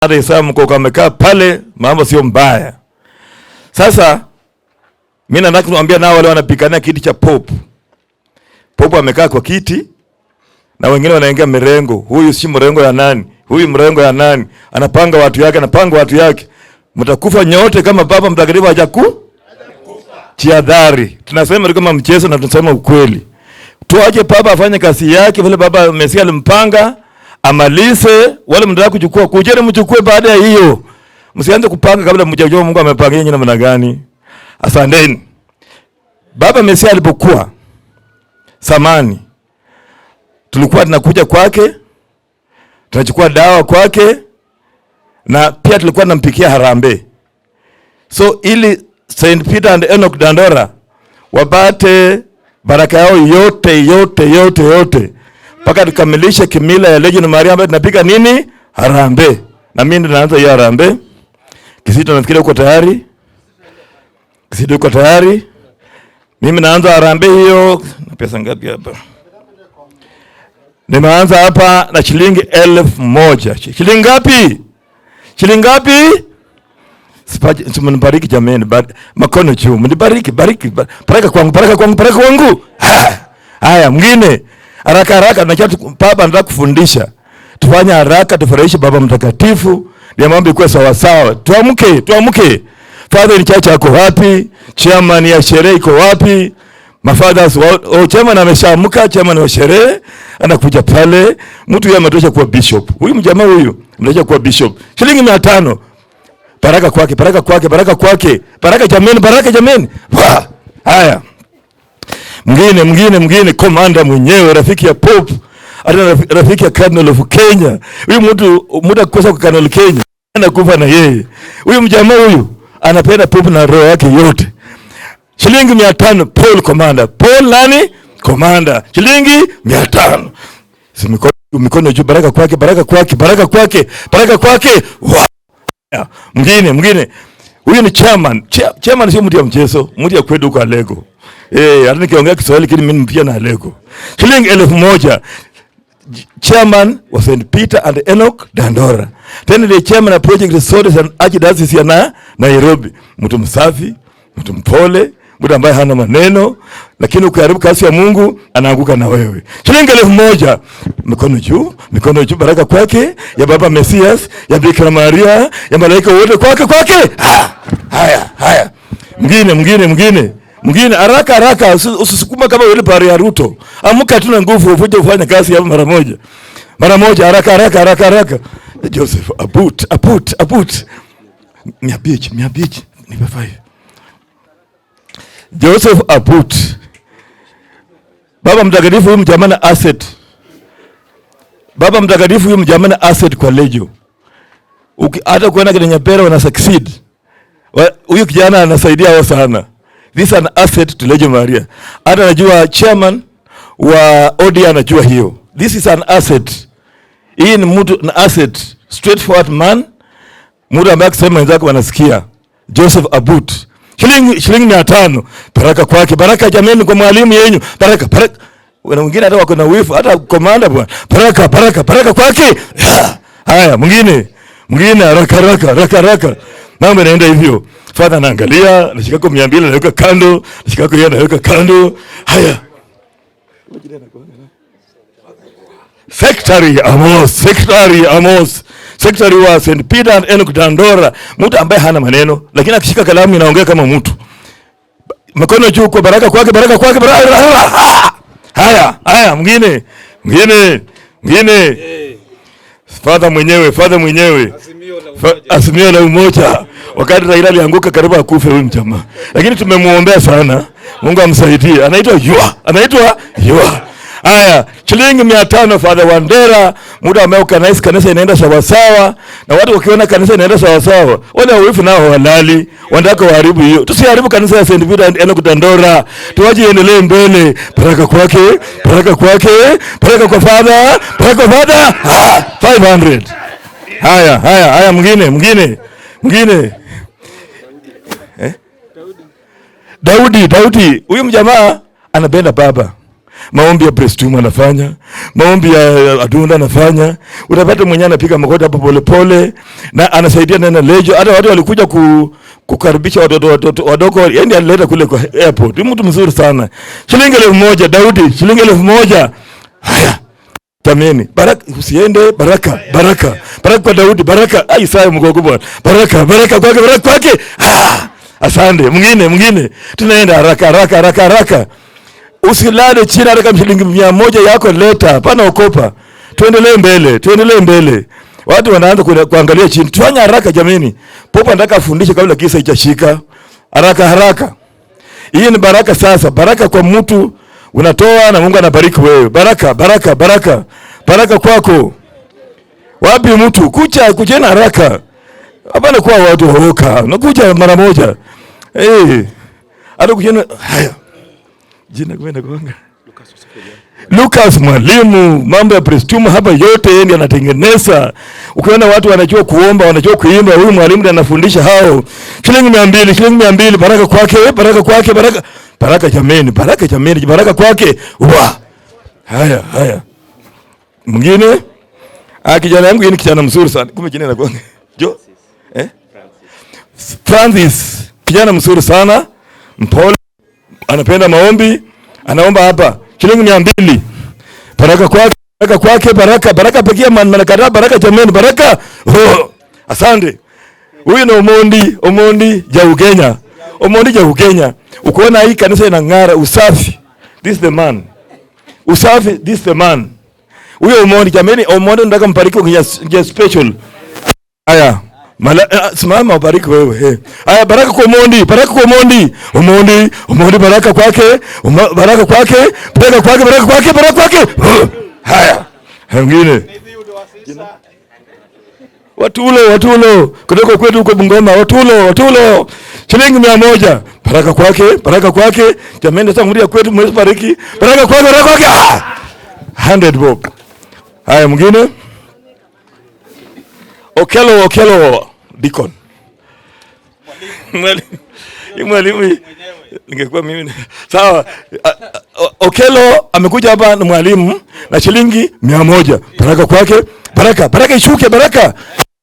Hata Isaya Mkoko amekaa pale, mambo sio mbaya. Sasa mimi nataka kuambia nao wale wanapigania kiti cha Pope. Pope amekaa kwa kiti na wengine wanaingia mirengo. Huyu si mrengo ya nani? Huyu mrengo ya nani? Anapanga watu yake, anapanga watu yake. Mtakufa nyote kama Baba Mtakatifu hajaku Jihadhari. Tunasema tu kama mchezo na tunasema ukweli. Tuache Papa afanye kazi yake vile Baba Mesia alimpanga, amalize. Wale mnataka kuchukua, kujeni mchukue baada ya hiyo. Msianze kupanga kabla mjajua Mungu amepangia nyinyi namna gani. Asanteni. Baba Mesia alipokuwa samani, tulikuwa tunakuja kwake, tunachukua dawa kwake, na pia tulikuwa tunampikia harambee. So ili St. Peter and Enoch Dandora wapate baraka yao yote yote yote yote mpaka tukamilishe kimila ya Legion Maria ambayo tunapika nini? Harambee. Na mimi ndo naanza hiyo harambee. Kisito nafikiri uko tayari? Kisito uko tayari? Mimi naanza harambee hiyo. Na pesa ngapi hapa? Nimeanza hapa na shilingi 1,000. Shilingi ngapi? Shilingi ngapi? Mnibariki jameni, makono juu, mnibariki, bariki, baraka kwangu, baraka kwangu, baraka kwangu. Haya, mwingine haraka haraka, na Papa anataka kufundisha. Tufanye haraka, tufurahishe Baba Mtakatifu, ndio mambo ikuwe sawa sawa. Tuamke, tuamke. Father in charge ako wapi? Chairman ya sherehe iko wapi? Mafathers wa, oh, chairman ameshaamka, chairman wa sherehe anakuja pale. Mtu yeye ametosha kuwa bishop. Huyu mjamaa huyu ametosha kuwa bishop. Shilingi 500. Baraka kwake, baraka kwake, baraka kwake. Baraka jameni, baraka jameni. Wah! Haya. Mwingine, mwingine, mwingine, commander mwenyewe, rafiki ya Pope, hata rafiki ya Cardinal of Kenya. Huyu mtu mtu akikosa kwa Cardinal Kenya anakufa na yeye. Huyu mjamaa huyu anapenda Pope na roho yake yote. Shilingi 500 Paul Commander. Paul nani? Commander. Shilingi 500. Si mikono, mikono juu, baraka kwake, baraka kwake, baraka kwake, baraka kwake. Wow. Mwingine, mwingine. Huyu ni chairman. Chairman sio mtu ya mchezo, mtu ya kwetu huko Alego. Hata nikiongea Kiswahili kile mimi pia na Alego. Shilingi 1,000. Chairman wa St. Peter and Enoch Dandora. Tena ndiye chairman wa Project Resources and Archdiocese ya Nairobi. Mtu msafi, mtu mpole, mtu ambaye hana maneno, lakini ukiharibu kazi ya Mungu anaanguka na wewe. Shilingi 1,000. Mikono juu, mikono juu, baraka kwake, ya Baba Mesias, ya Bikira Maria, ya malaika wote kwake kwake. Ha, haya, haya. Mwingine, mwingine, mwingine. Mwingine haraka haraka, usisukuma kama yule pari ya Ruto. Amka tu na nguvu ufuje ufanye kazi hapo mara moja. Mara moja, haraka haraka haraka haraka. Joseph Abut, Abut, Abut. Mia mbili, mia mbili, nipe 5. Joseph Abut. Baba Mtakatifu huyu mjamaa na asset. Baba Mtakatifu huyu mjamaa na asset kwa Legio. Hata kuona kina Nyapera wana succeed. Huyu kijana anasaidia wao sana. This is an asset to Legio Maria. Hata anajua chairman wa ODA anajua hiyo. This is an asset. Hii ni mtu an asset, straightforward man. Mtu ambaye akisema wenzake wanasikia. Joseph Abut. Shilingi 500. Baraka kwake, baraka jameni kwa mwalimu yenyu. Baraka, baraka. Wana mwingine hata wako na wifu, hata komanda bwana. Baraka, baraka, baraka kwake. Haya, mwingine. Mwingine haraka haraka, haraka haraka. Mambo yanaenda hivyo. Father anaangalia, anashika kwa 200 anaweka kando, anashika kwa yeye anaweka kando. Haya. Secretary Amos, Secretary Amos, Secretary wa St. Peter and Enoch Dandora, mtu ambaye hana maneno, lakini akishika kalamu inaongea kama mtu. Mkono juu kwa baraka kwake, baraka kwake, baraka. Haya, haya, mwingine, mwingine, mwingine. Father mwenyewe, father mwenyewe. Azimio la Umoja. Wakati Raila alianguka karibu akufe huyu mjamaa. Lakini tumemuombea sana. Mungu amsaidie. Anaitwa Yua. Anaitwa Yua. Haya, shilingi 500 Father Wandera, muda ambao kanisa inaenda sawa sawa, na watu wakiona kanisa inaenda sawa sawa, wale wawifu nao halali, wanataka waharibu hiyo. Tusiharibu kanisa ya St. Peter and Enoch Dandora. Tuache iendelee mbele. Baraka kwake, baraka kwake, baraka kwa Father, baraka kwa Father. 500. Haya, haya, haya, mwingine, mwingine, mwingine. Daudi, Daudi, huyu mjamaa anapenda baba. Maombi ya Prestum anafanya, maombi ya Adunda anafanya. Utapata mwenyewe anapiga magoti hapo polepole na anasaidia nena lejo. Hata watu walikuja kukaribisha watoto wadogo, yani alileta kule kwa airport. Ni mtu mzuri sana. Shilingi 1000 Daudi, shilingi 1000. Haya. Tameni. Baraka usiende, baraka, baraka. Baraka kwa Daudi, baraka. Ai sawa mgogo bwana. Baraka, baraka kwake, baraka kwake. Ah! Asante. Mwingine, mwingine. Tunaenda haraka haraka haraka haraka. Usilale chini hata kama shilingi 100 yako leta, hapana okopa. Tuendelee mbele, tuendelee mbele. Watu wanaanza kuangalia chini. Tufanye haraka jameni. Popo anataka afundishe kabla kisa ichashika. Haraka haraka. Hii ni baraka sasa, baraka kwa mtu unatoa na Mungu anabariki wewe. Baraka, baraka, baraka. Baraka kwako. Wapi mtu? Kucha, kuchena haraka. Hapana kuwa watu waoka. Nakuja mara moja. Eh. Hata kuchena haya. Jina kwenda kuanga. Lucas mwalimu, mambo ya Prestum hapa yote yeye ndiye anatengeneza. Ukiona watu wanajua kuomba, wanajua kuimba, huyu mwalimu ndiye anafundisha hao. Shilingi 200, shilingi 200, baraka kwake, baraka kwake, baraka. Baraka jameni, baraka jameni, baraka kwake. Wa. Haya, haya. Mwingine? Ah, kijana yangu yeye ni kijana mzuri sana. Kumbe jina lako. Jo? Eh? Francis, kijana mzuri sana, mpole, anapenda maombi, anaomba hapa. Shilingi 200. Baraka kwake, baraka kwake, baraka, baraka pekee manakata baraka jameni, baraka. Oh, asante. Huyu ni Omondi, Omondi Jaugenya. Omondi Jaugenya. Ukiona hii kanisa inang'ara, usafi. This is the man. Usafi, this is the man. Huyo Omondi jameni, Omondi nataka mbariki kwa njia special. Haya. Simama ubariki wewe. Hey. Haya, baraka kwa Omondi, baraka kwa Omondi. Omondi, Omondi baraka kwake, baraka kwake, baraka kwake, baraka kwake, baraka kwake. Haya. Mwingine. Watulo, Watulo, kutoka kwetu huko Bungoma, Watulo, Watulo. Shilingi 100. Baraka kwake, baraka kwake. Jamani, sasa mria kwetu mwezi bariki. Baraka kwake, baraka kwake. Ah! 100 bob. Haya, mwingine. Okelo, Okelo, Deacon. Mwalimu, mwalimu, ningekuwa mimi. Sawa. Okelo amekuja hapa na mwalimu na shilingi 100. Baraka kwake, baraka, baraka ishuke, baraka.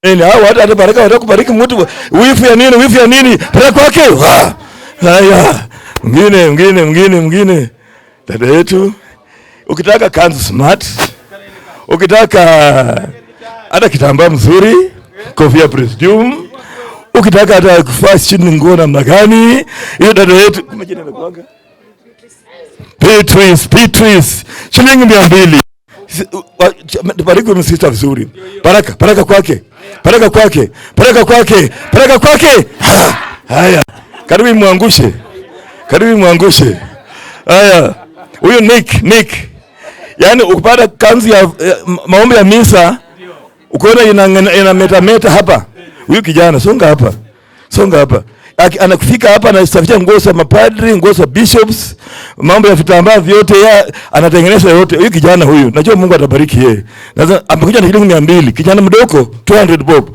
Nini hao watu hata baraka wataka kubariki mtu, wifu ya nini, wifu ya nini? Baraka kwake. Haya. Mwingine, mwingine, mwingine, mwingine. Dada yetu, ukitaka kanzu smart, ukitaka hata kitambaa mzuri, kofia Presidium, ukitaka hata kuvaa chini nguo namna gani, hiyo dada yetu, kama jina inakuanga Beatrice, Beatrice, shilingi 200. Bariki msister vizuri. Baraka, baraka kwake. Baraka kwake. Baraka kwake. Baraka kwake. Haya. Karibu muangushe. Karibu muangushe. Haya. Huyu Nick, Nick. Yaani ukipata kanzu ya maombi ya misa, ukiona ina meta meta hapa. Huyu kijana songa hapa. Songa hapa. Anakufika hapa anasafisha nguo za mapadri, nguo za bishops, mambo ya vitambaa vyote ya anatengeneza yote. Huyu kijana huyu, najua Mungu atabariki yeye. Sasa amekuja na shilingi 200, kijana mdogo 200 bob.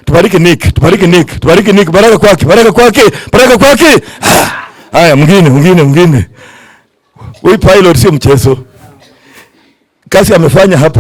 Tubariki Nick, tubariki Nick, tubariki Nick, baraka kwake, baraka kwake, baraka kwake. Haya, mwingine, mwingine, mwingine. Huyu pilot sio mchezo. Kazi amefanya hapa.